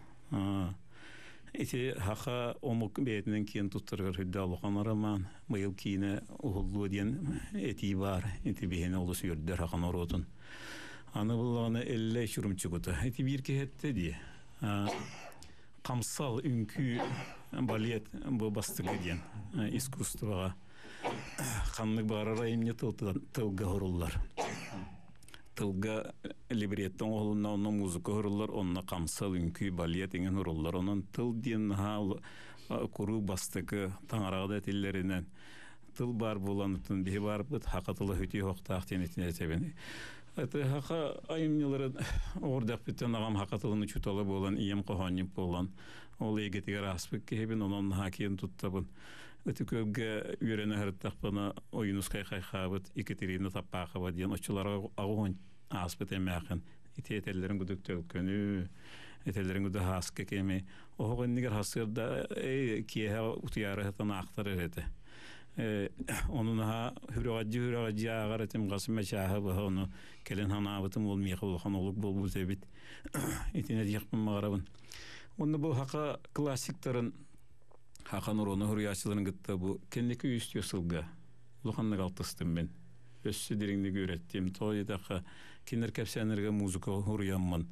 Speaker 3: Ити хаха омук бэйэтинэн киэн туттарыгар үрдэ улахан роман. Быйыл киинэ уһуллуо диэн этии баар. Ити биһини олус үөрдэр хахан норуотун. Аны буллаҕына Эллэй чурумчугута. Ити биир киһи этте дии. Хамсал, үҥкүү, балет бу бастакы диэн искусствоҕа ханнык баҕарар айымньы тылга хоруллар. Тылга либреттон оһолунна, онно музыка хоруллар, онно хамсал, үҥкүү, балет иҥэн хоруллар. Онон тыл диэн наһаа куруук бастакы таҥараҕа да этиллэринэн тыл баар буолан биһи баарбыт хака тыла хүтүү хоктаах диэн итини этэбин. Это хака айымньыларын оҕурдахпыттан аҕам хака тылын учуутала буолан, ийэм хоһоонньук буолан, ол эйгэтигэр ааспыт киһибин, онон наһаа киэн туттабын. Ытык Күөлгэ үөрэнэ сырыттахпына Ойуунускай хайхаабыт Екатерина Таппахова диэн оччолорго аҕыс ааспыт эмээхин ити этэллэрин кудук төлкөнү, этэллэрин кудук хааска кэми оһох иннигэр хасыарда киэһэ утуйаары сытан аахтар эрэ этэ. Ону наһаа хүрөҕэдьи-хүрөҕэдьи ааҕар этим хас эмэ чааһы быһа ону кэлин санаабытым ол миэхэ улахан олук буолбут эбит. Итини этиэхпин баҕарабын. Уонна бу хака классиктарын хака норуону суруйааччыларын кытта бу кэнники үс сылга улаханнык алтыстым мин. Өссө дириҥник үөрэттим. Тоҕо диэтэххэ, кинилэр кэпсээннэргэ музыка суруйаммын,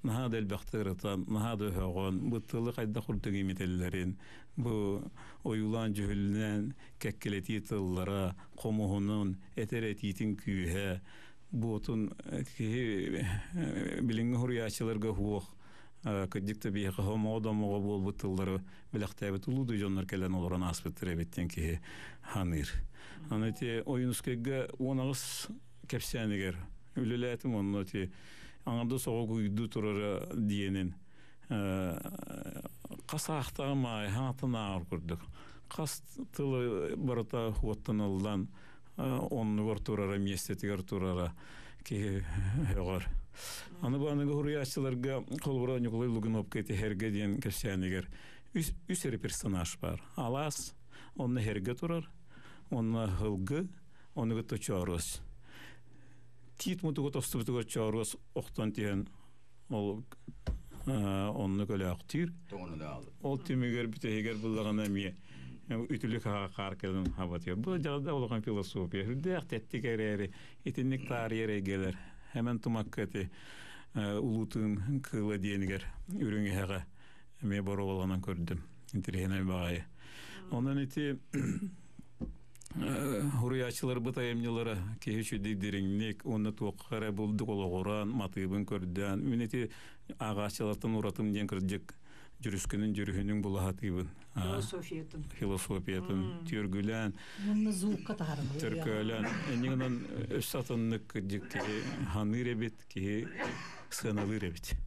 Speaker 3: наһаа да элбэхтик ырытан, наһаа да өһөҕөн, бу тылы хайдах курдук имитэллэрин, бу ойуулаан дьүһүллээн кэккэлэтии тыллара, хомуһунун, этэр этиитин күүһэ, буотун киһи билиҥҥи суруйааччыларга суох кырдьык да биһиэхэ хомоҕо-домоҕо буолбут тыллары бэлэхтээбит улуу да дьоннор кэлэн олорон ааспыттар эбит диэн киһи ханыыр. Аны ити Ойуунускайга 18 кэпсээнигэр үлэлээтим, онно ити аҥардас оҕо куйдуу турара диэнин хас аахтаҕым аайы хаҥаттан ааҕар курдук. Хас тылы барыта уоттаныллан оннугар турара, миэстэтигэр турара киһи өҕөр. Аны бу аныгы суруйааччыларга холобура Ньукулай Лугиновка ити Хэргэ диэн кэпсээнигэр үс эрэ персонаж бар. Алаас, онно Хэргэ турар, онно Һылгы, ону кытта Чооруос. Тиит мутугу тостубутугар Чооруос охтон түһэн ол онну көлөөхтүүр. Ол түмүгэр бүтэһигэр буллаҕына эмиэ үтүлүк хаар кэлэн хабатыйар. Бу дьаҕда улахан философия. Үрдээх тэттик эрээри итинник таарыйар эйгэлэр. Хэмэн тумакка ити улуутун кыыла диэнигэр үрүҥ иһэҕэ эмиэ боруобаланан көрдүм. Интэриэһинэй баҕайы. Онон ити Хуруйааччыларбыт айымньылара киһи үчүгэй дириҥник уонна туохха эрэ булдук олоҕуран, матыыбын көрдөөн, мин ити ааҕааччылартан уратым диэн кырдьык дьүрүскүнүн дьүрүһүнүн булаһатыыбын.
Speaker 5: Философиятын.
Speaker 3: Философиятын түөргүлээн,
Speaker 5: Уонна звукка таһаарабын.
Speaker 3: Төркөөлөөн, эннигинэн өссө атыннык кырдьык киһи ханыыр эбит, киһи сыаналыыр эбит.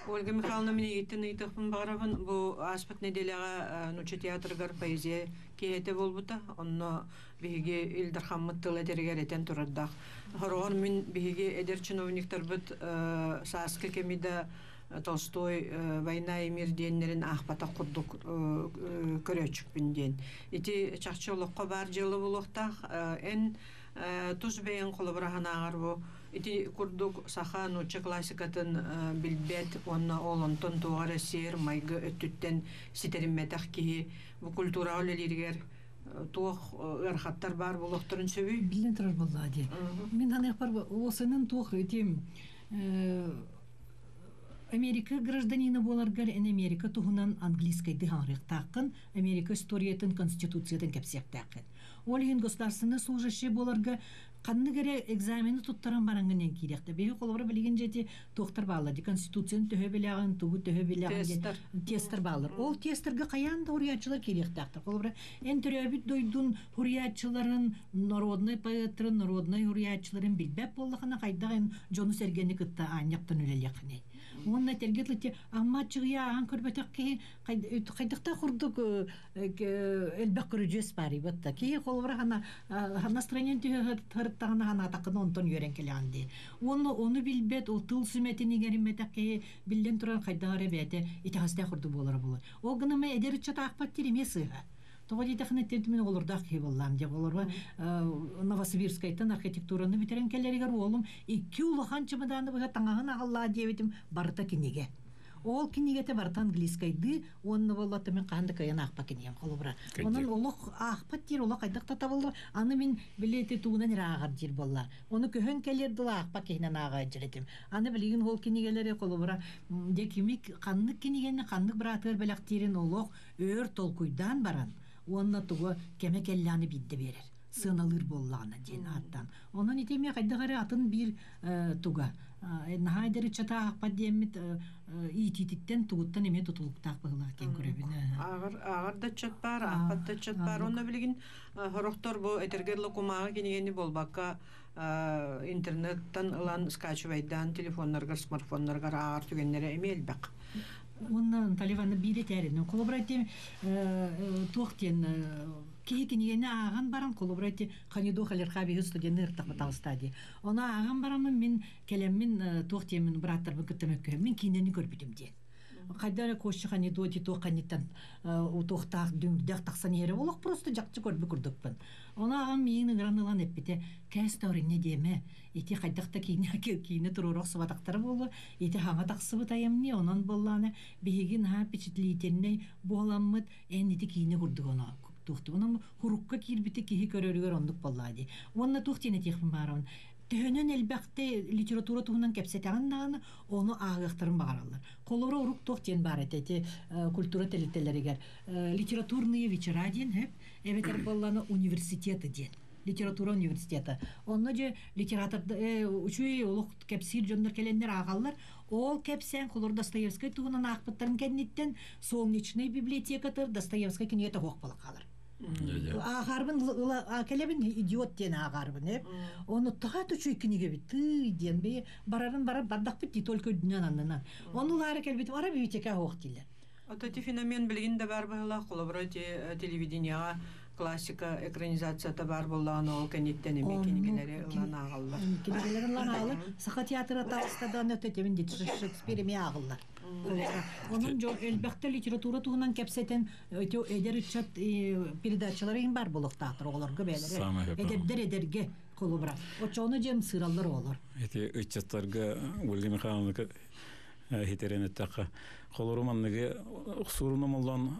Speaker 1: Ольга Михайловна, мин эйигиттэн ыйытыахпын баҕарабын. Бу ааспыт нэдиэлэҕэ Нуучча театрыгар поэзия киэһэтэ буолбута. Онно биһиги Ил Дархаммыт тыл этэригэр этэн турардаах. Хороҕор мин биһиги эдэр чиновниктарбыт сааскы кэми да Толстой «Война и мир» диэннэрин аахпатах курдук көрөөччүкпүн диэн. Ити чахчы олоххо баар дьыала буолуохтаах. Эн тус бэйэҥ холобура санааҕар бу ити курдук саха нуучча классикатын билбэт уонна ол онтон туох эрэ сиэр майгы өттүттэн ситэриммэтэх киһи бу культураҕа үлэлииригэр туох ыарахаттар баар буолуохтарын сөбүй?
Speaker 5: Биллэн турар буоллаҕа дии. Мин саныахпар уосанан туох этим Америка гражданина буоларгар эн Америка туһунан английскайды хаҥырыахтааххын, Америка историятын, конституциятын кэпсиэхтээххин. Ол иһин государственный служащий буоларга Ханнык эрэ экзамены туттаран бараҥҥын эн киириэхтэ. Биһи холобура билигин дьэти туохтар бааллар ди конституцияны төһө билэҕин, тугу төһө билэҕин диэн
Speaker 1: Тесттэр.
Speaker 5: тесттэр бааллар. Ол тесттэргэ хайаан да уруйааччылар киириэхтээхтэр. Холобура эн төрөөбүт дойдун уруйааччыларын, народнай поэттарын, народнай уруйааччыларын билбэт буоллахына хайдах эн дьону-сэргэни кытта аанньахтан үлэлиэххиний. Уонна этэргэ дылы амма аччыгыйа ааһан көрбөтөх киһи хайдахтаах курдук элбэх көрүдьүөс баар ибатта. Киһи холобура хана настроениен түһэ ханаатаххына онтон үөрэн кэлэҕин дии. Уонна ону билбэт, ол тыл сүмэтин иҥэриммэтэх киһи биллэн туран хайдах эрэ бэйэтэ итэҕэстээх курдук буолара буолар. Ол гынан эдэр ыччат аахпат диир эмиэ сыыһа. Тоҕо диэтэххинэ тиэрдимин оҕолордоох киһи буоллаам дьэ олорго Новосибирскайтан архитектураны бүтэрэн кэлэригэр уолум икки улахан чымыдааны быһа таҥаһын аҕаллаа диэбитим барыта кинигэ. Ол кинигэтэ барыта английскайдыы уонна буоллата мин хаһан да кыайан аахпа кинигэм холобура. Онон олох аахпат диир олох хайдах да табыллар. Аны мин билети тугунан эрэ ааҕар диир буолла. Ону көһөн кэлиэр дылы аахпа киһинэн ааҕа дьэрэтим. Аны билигин ол кинигэлэри холобура дьэ кимик ханнык кинигэни ханнык быраатыгар бэлэхтиирин олох өөр толкуйдаан баран уонна тугу кэмэ кэллэҕинэ биирдэ биэрэр сыаналыыр буоллаҕына диэн ааттаан. Онон ити эмиэ хайдах эрэ атын биир туга наһаа эдэр ыччата аахпат диэммит иитиититтэн тугуттан эмиэ тутулуктаах быһыылаах диэн көрөбүн.
Speaker 1: Ааҕар ааҕар да ыччат баар, аахпат да ыччат баар. Онно билигин сорохтор бу этэргэ дылы кумааҕы кинигэни буолбакка интернеттан ылан скачивайдаан телефоннаргар, смартфоннаргар ааҕар түгэннэрэ эмиэ элбэх.
Speaker 5: Уонна Наталья Ивановна биир этээринэн холобура ити туох диэн киһи кинигэни ааҕан баран холобура ити Ханидо Халерхабиһы студенны ыртахпатаҕыста дии. Ону ааҕан бараммын мин кэлэммин туох диэммин бырааттарбын кытта мөккүһэммин мин киинэни көрбүтүм диэн. Хайда эрэ Костя Ханидо ди туох ханниттан утуохтаах дүҥүрдээх тахсан иһэрэ олох просто дьакчы көрбүт курдукпун. Ону аҕам миигин ыҥыран ылан эппитэ кээс тооринне диэмэ ити хайдах да киинэ киинэ туруора охсубатахтара буолуо ити хаҥа тахсыбыт айымньы онон буоллаана биһиги наһаа впечатлительнэй буоламмыт эн ити киинэ курдук оно туохту онон хурукка киирбити киһи көрөрүгэр оннук буоллаа дии уонна туох диэн этиэхпин баарабын төһөнөн элбэхтэ литература туһунан кэпсэтэҕин даҕаны ону ааҕыахтарын баҕараллар. Холобура урук туох диэн баар этэ ити культура тэрилтэлэригэр литературные вечера диэн хөп эбэтэр буоллаана университеты диэн литература университета. Онно же литератор үчүгэй олох кэпсиир дьоннор кэлэннэр ааҕаллар. Ол кэпсээн холор Достоевскай туһунан аахпыттарын кэнниттэн Солнечный библиотекатыр Достоевскай кинигэтэ суох буолан хаалар. Ааҕарбын кэлэбин идиот диэн ааҕарбын э. Ону тоҕо үчүгэй кинигэбит тыы диэн бэйэ барарын барар бардахпыт дии только үрдүнэн аннынан. Ону лаары кэлбитим ара библиотека суох дииллэр.
Speaker 1: Ото ити феномен билигин да баар быһыылаах, холобура ити телевидениеҕа классика экранизацията баар буоллаҕына ол кэнниттэн эмиэ кинигэлэри ылан ааҕаллар.
Speaker 5: Кинигэлэри ылан ааҕаллар. Саха театра таҕыстадан өтөтөбүн дит Шекспир эмиэ ааҕыллар. Онон дьон элбэхтэ литература туһунан кэпсэтэн ити эдэр ыччат передачалары иһин баар буолуохтаахтар оҕолорго бэйэлэрэ. Эдэрдэр эдэргэ холобура. Оччоҕуна дьэм сыыраллар оҕолор.
Speaker 3: Ити ыччаттарга Ольга Михайловна хитерен эттэххэ холору манныгы суурунумуллан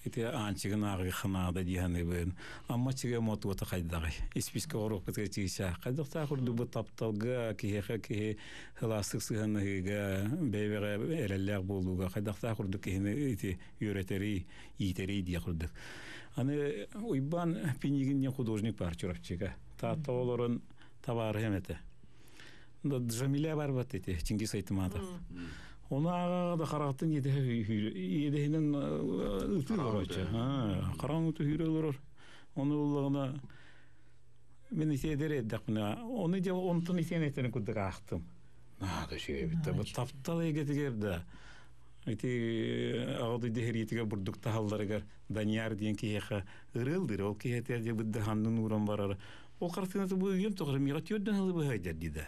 Speaker 3: ити аанчыгын ааҕыы ханаада дии саныыбын. Амма чигэ мотуота хайдаҕый? Испискэ оруокпутугар чиисэ. Хайдахтаах курдук бу тапталга киһиэхэ киһи сылаастык сыһыаннаһыыга, бэйбэҕэ эрэллээх буолууга хайдахтаах курдук киһини ити үөрэтэрий, иитэрий диэх курдук. Аны Уйбаан Пинигин диэн художник баар Чурапчыга. Таатта олорон табаарыһым этэ. Джамиля барбат ити Чингиз Айтматов. Оны ааҕа да хараҕыттан иэдэһинэн ытыы олороччу. Хараҕын ууту хүүрэ олорор. Ону ыллаҕына мин ити эдэр эрдэхпинэ ону дьэ онтон итиэн этэрин курдук аахтым. Наада үчүгэй Бу таптал эйгэтигэр да ити аҕа дойду сэриитигэр бурдук таһалларыгар Данияр диэн киһиэхэ ырыалдыр. Ол киһи дьэ быддаһаннын ууран барар. Ол хартыынаты бу үйэм тоҕо миэхэ түөрдэн ылы быһайдар дии да.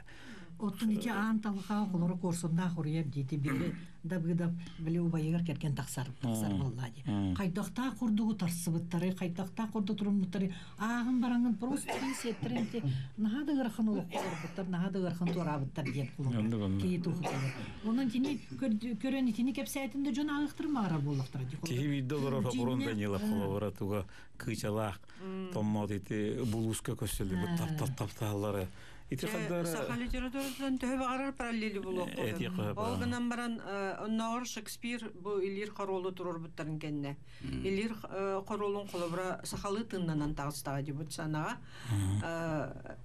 Speaker 5: Оттон ити аан талҕа холоро куорсуннаах уруйар диити бири дабыдап били убайыгар кэргэн тахсар тахсар буолла ди. Хайдахтаах курдугу тарсыбыттары, хайдахтаах курду туруммуттары ааҕын бараҥын просто сиэттэрин ти наһаа да ыарахан олохторбуттар, наһаа да ыарахан туораабыттар диэн кулуга. Киһи туохуталар. Онон тини көрөн итини кэпсээтин да дьон ааҕыахтарын баҕарар буоллахтара ди.
Speaker 3: Киһи биирдэ олорор Хопурун Данилов холобура туга кыычалаах томмот ити булууска көссөлү таптал тапталлары. Ити хаддара
Speaker 1: Саха литературатын төһө баҕарар параллели булуохха. Ол гынан баран оннооҕор Шекспир бу Илир хоруолу туруорбуттарын кэннэ. Илир хоруолун холобура сахалыы тыыннанан таҕыстаҕа дибут санаҕа.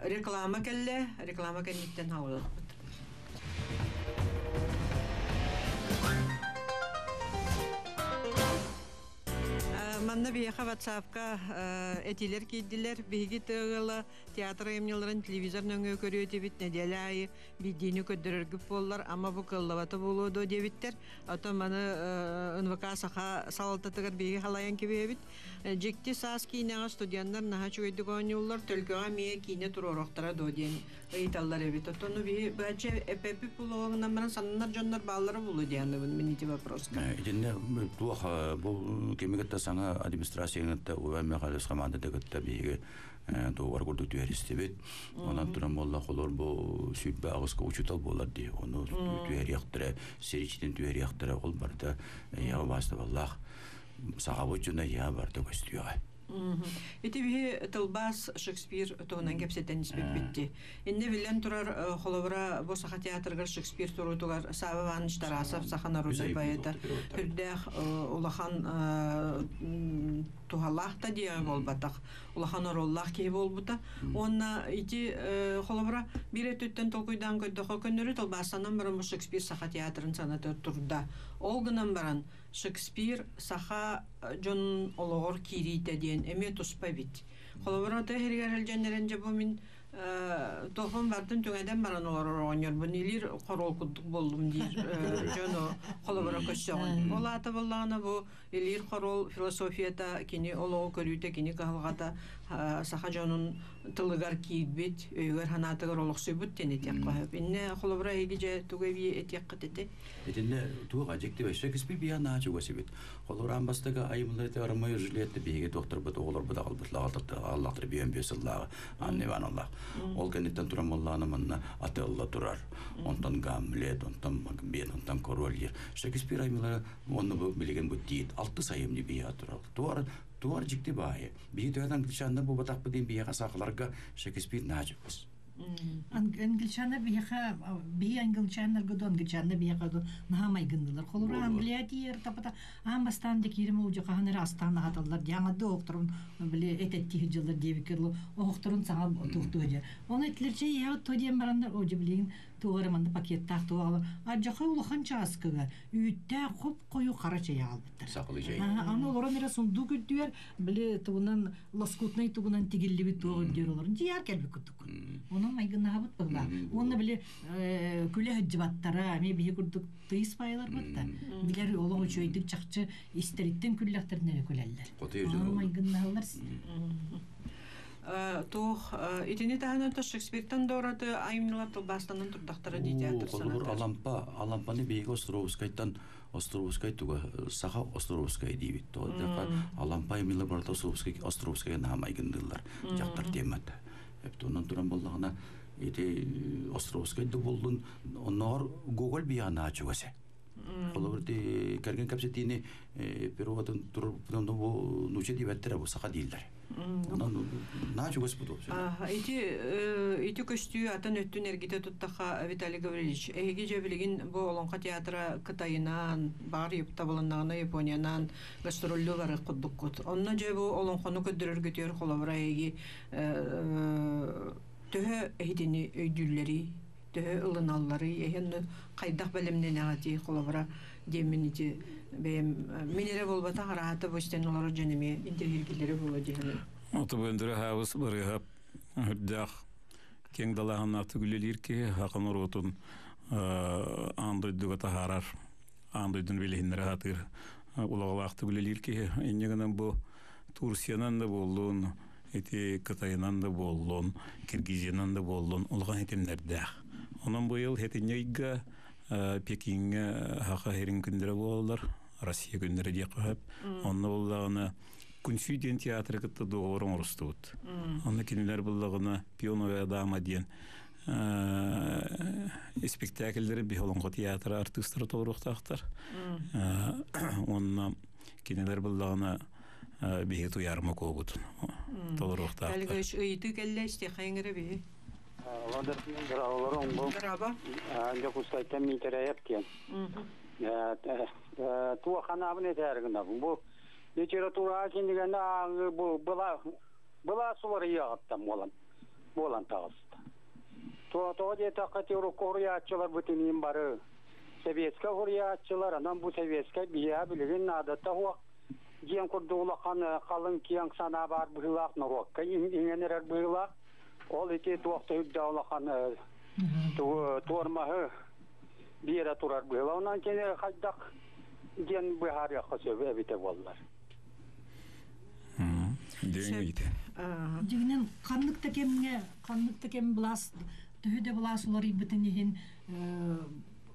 Speaker 1: Реклама кэллэ, реклама кэнниттэн хаалыахпыт. Манна биһиэхэ WhatsApp-ка этиилэр киирдилэр. Биһиги тыала театр айымньыларын телевизор нөҥүө көрүө этибит нэдиэлэ аайы биирдиини көрдөрөргүт буоллар, ама бу кыаллыбата буолуо дуо диэбиттэр. Оттон маны НВК Саха салалтатыгар биһиги халайан кэбиһэбит. Дьикти саас киинэҕэ студеннар наһаа үчүгэйдик оонньууллар, төлкөҕө эмиэ киинэ туруоруохтара дуо диэн ыйыталлар эбит. Оттон биһи быһаччы эппэппит булуоҕунан баран сананар дьоннор бааллара буолуо диэн мин ити вопроска.
Speaker 2: Итиннэ туох бу кими кытта саҥа администрацияны кытта Иван Михайлович командата кытта биһиги тугар курдук түһэристибит. Онон туран буолла холор бу сүүрбэ аҕыска учуутал буолар дии. Ону түһэриэхтэрэ, сиричитин түһэриэхтэрэ ол барыта яҕа бастабаллаах сахабыт дьоно я барыта көстүөҕэ.
Speaker 1: Ити биһи тылбаас Шекспир туһунан кэпсэтэн испиппитти. Инне билэн турар холобура бу Саха театрыгар Шекспир туруутугар Сава Иванович Тарасов саха народнай поэта үрдээх улахан туһалаах та диэҕи буолбатах улахан оруоллаах киһи буолбута. Уонна ити холобура биир өттүттэн толкуйдаан көрдөххө көннөрү тылбаастанан баран бу Шекспир Саха театрын саната турда. Ол гынан баран Шекспир саха дьон олоҕор киириитэ диэн эмиэ туспа эбит. Холобура тыа сиригэр илдьэннэрэн дьэ бу мин туохпун бартын түҥэтэн баран олорор оҕонньорбун илиир хоруол курдук буоллум диир дьону холобура көрсөҕүн. Ол аата буоллаҕына бу илиир хоруол философията кини олоҕу көрүүтэ кини кыһалҕата саха дьонун тылыгар киирбит, өйүгэр-санаатыгар олохсуйбут диэн этиэххэ сөп. Иннэ холобура эһиги дьэ тугу эбии этиэххит этэй?
Speaker 2: Итиннэ туох дьикти Шекспир биһиэхэ наһаа чугас эбит. Холобур, аан бастакы айымньылары Ромео и Джульетта биһиги туохтарбыт, оҕолорбут аҕалбыт аҕаллахтар биэн биэс сыллааҕы Анна Ивановна. Ол кэнниттэн туран буоллаҕына манна Отелло турар. Онтон Гамлет, онтон Макбет, онтон Король Лир. Шекспир айымньылара уонна бу билигин бу тиит алтыс айымньы биһиэхэ турар. Туор туор дьикти баайы. Биһи төһө англичаннар буолбатахпыт диэн биһиэхэ сахаларга Шекспир наһаа чугас.
Speaker 5: Англичаннар биһиэхэ биһи англичаннарга ду англичаннар биһиэхэ ду наһаа майгыннылар. Холобура Англия тиийэр тапата аан бастаан да киирим ол хаһан эрэ астаан аһаталлар диаҥады оһохторун били этэттии сылдьаллар диэбиккэ дылы оһохторун саҥа туохтуу дьэ. Оны этилэр чэй иһэҕит туо диэн бараннар о дьэ билигин туох эрэ манна пакеттаах туох аҕалар. Ардьахай улахан чааскыга үүттээх хоп-хойу хара чэй аҕалбыттар.
Speaker 2: Сахалыы чэй.
Speaker 5: Аны олорон эрэ сундуук үрдүгэр били тугунан лоскутнай тугунан тигиллибит туох үрдүгэр олорон дьиэр кэлбит курдук. Онон майгыннаһабыт быһылаах. Уонна били күлэ сылдьыбаттара, эмиэ биһи курдук тыйыс баайыларбыт да. Билэр олох үчүгэйдик чахчы истэриттэн күллэхтэринэ эрэ күлэллэр. Онон майгыннаһаллар.
Speaker 1: Туох итини таһынан Шекспиртан да ураты айымньылар тылбаастанан турдахтара дии театр
Speaker 2: Холобур, Алампа, Алампаны биһиги Островскайтан Островскай туга саха Островскай диибит. Алампа айымньылар барыта Островскай Островскайга наһаа майгындыыллар. Дьахтар темата. Онон туран буоллаҕына ити Островскай да буоллун, оннооҕор Гоголь биһиэхэ наһаа чугас. Холобур, кэргэн кэпсэтиини переводын турбутун бу нууча диэбэттэрэ бу саха дииллэр. Онон наһаа чугас бу
Speaker 1: Ити ити көстүү атын өттүн эргитэ туттаха Виталий Гаврильевич, эһиги дьэ билигин бу Олоҥхо театра Кытайынан, баҕар табылыннаҕына Япониянан гастроллуу барыах курдуккут. Онно дьэ бу олоҥхону көрдөрөргүтүгэр холобура эһиги төһө эһитини өйдүүллэрий, төһө ылыналларый, эһи хайдах бэлэмнэнэҕитий холобура диэммин ити бэйэм мин эрэ буолбатах араата бу истэн олорор дьон эмиэ интэриэһиргииллэрэ буолуо диэхин.
Speaker 3: Ото бөндөрө хаабыс барыһап үрдээх киэҥ далааһыннаахтык үлэлиир киһи хака норуотун аан дойдуга таһаарар, аан дойдуну билиһиннэрэ сатыыр улаҕалаахтык үлэлиир киһи. Инньэ гынан бу Турциянан да буоллун, ити Кытайынан да буоллун, Киргизиянан да буоллун улахан хитимнэрдээх. Онон быйыл хэтинньи ыйга Пекиҥҥэ Саха сирин күннэрэ буолаллар, Россия күннэрэ диэххэ сөп. Онно буоллаҕына Куньцюй диэн театры кытта договор оҥорустубут. Онно кинилэр буллаҕына «Пионовая дама» диэн испектээкиллэри биһи Олоҥхо театра артыыстара толоруохтаахтар. Уонна кинилэр буллаҕына биһиги туйаарыма куобутун толоруохтаахтар.
Speaker 1: Ыйытыы кэллэ истиэххэйиҥ эрэ биһи.
Speaker 7: Олорон бу.
Speaker 1: Дорообо.
Speaker 7: Дьокуускайтан Миитэрэйэп диэн. Туох ханаабын этээр гынабын. Бу литература кинигени ааҕыы бу была была суларыйаҕыттан буолан буолан таҕыста. Тоҕо диэтэххэ урукку суруйааччылар бутиниин бары советскай суруйааччылар, анан бу советскай биһиэхэ билигин наадата суох диэн курдук улахан халыҥ киэҥ санаа баар быһыылаах норуокка иҥэн эрэр быһыылаах. Ол ити туох да үрдээх улахан туормаһы биэрэ турар быһыылаах. Онон кини хайдах диэн быһаарыахха сөп эбитэ буоллар.
Speaker 3: Диэн
Speaker 5: Дьиҥинэн ханнык да кэмҥэ, ханнык да кэм былаас, төһө да былаас уларыйбытын иһин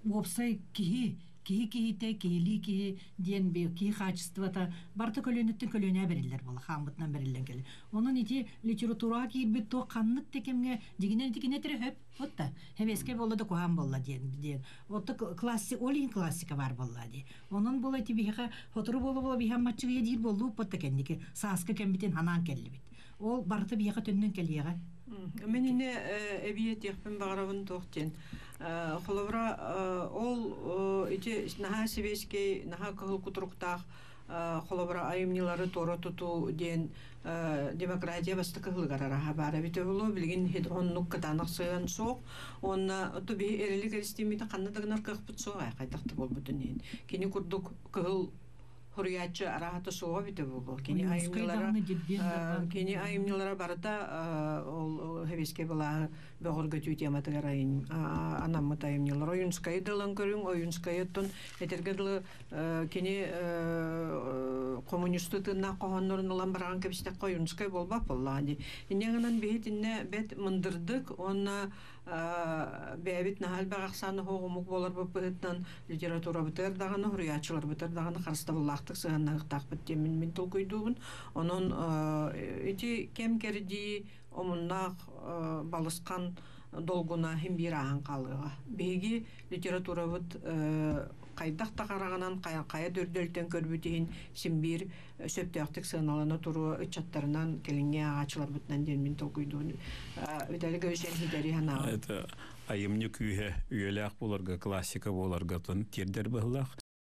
Speaker 5: уопсай киһи, киһи киһитэ, киһилии киһи диэн киһи хаачыстыбата барыта көлүөнэттэн көлүөнэ бэриллэр буола, хааммытынан бэриллэн кэлэр. Онон ити литератураҕа киирбит туох ханнык да кэмҥэ дьиҥинэн ити кини этэрэ сөп, вот Хэбиэскэй буолла да куһаан буолла диэн диэн. Отто классик, ол иһин классика баар буолла дии. Онон буола ити биһиэхэ сотору буола-буола биһи аммаччыгыйа диир буоллууппут да кэнники сааскы кэммитин ханаан кэллибит. Ол барыта биһиэхэ төннөн кэлиэҕэ.
Speaker 1: Мин ини эбии этиэхпин баҕарабын туох диэн. Холобура, ол ити наһаа сэбиэскэй, наһаа кыһыл кутуруктаах холобура айымньылары туора тутуу диэн демократия бастакы ыһылыгар араһа баар эбитэ буолуо. Билигин оннук кытаанах сыһыан суох. Уонна ото биһи эрэлик эристииммитин ханна да гынар кыахпыт суох ээ, хайдах да буолбутун иһин. Кини курдук кыһыл Хоруйааччы араһата суоҕа эбитэ буолуо. Кини айымньылара кини айымньылара барыта ол Хэбиэскэй былааһы бөҕөргөтүү тематыгар анаммыт айымньылар. Ойунскайы да ылан көрүҥ, Ойунскайыттан этэргэ дылы кини коммунистыы тыыннаах хоһооннорун ылан бараҕан кэбистэххэ Ойунскай буолбат буоллаҕа дии. Инньэ гынан биһитиннэ бэт мындырдык уонна бэйэбит наһаа элбэх ахсааны суох омук буоларбыт быһыытынан литературабытыгар даҕаны, суруйааччыларбытыгар даҕаны харыстабыллаахтык сыһыаннаһыахтаахпыт диэммин мин толкуйдуубун. Онон ити кэм-кэрдии омуннаах балысхан долгуна иһин биир ааһан хаалыаҕа. Биһиги литературабыт хайдах да хараҕынан хайа да үрдэлтэн көрбүт иһин син биир сөптөөхтүк сыаналана туруо ыччаттарынан кэлиҥҥи ааҕааччыларбытынан диэн мин толкуйдуун Виталий Гаврильевич хитэри санааҕын.
Speaker 3: Это айымньы күүһэ үйэлээх буоларга, классика буоларга тиэрдэр быһылаах.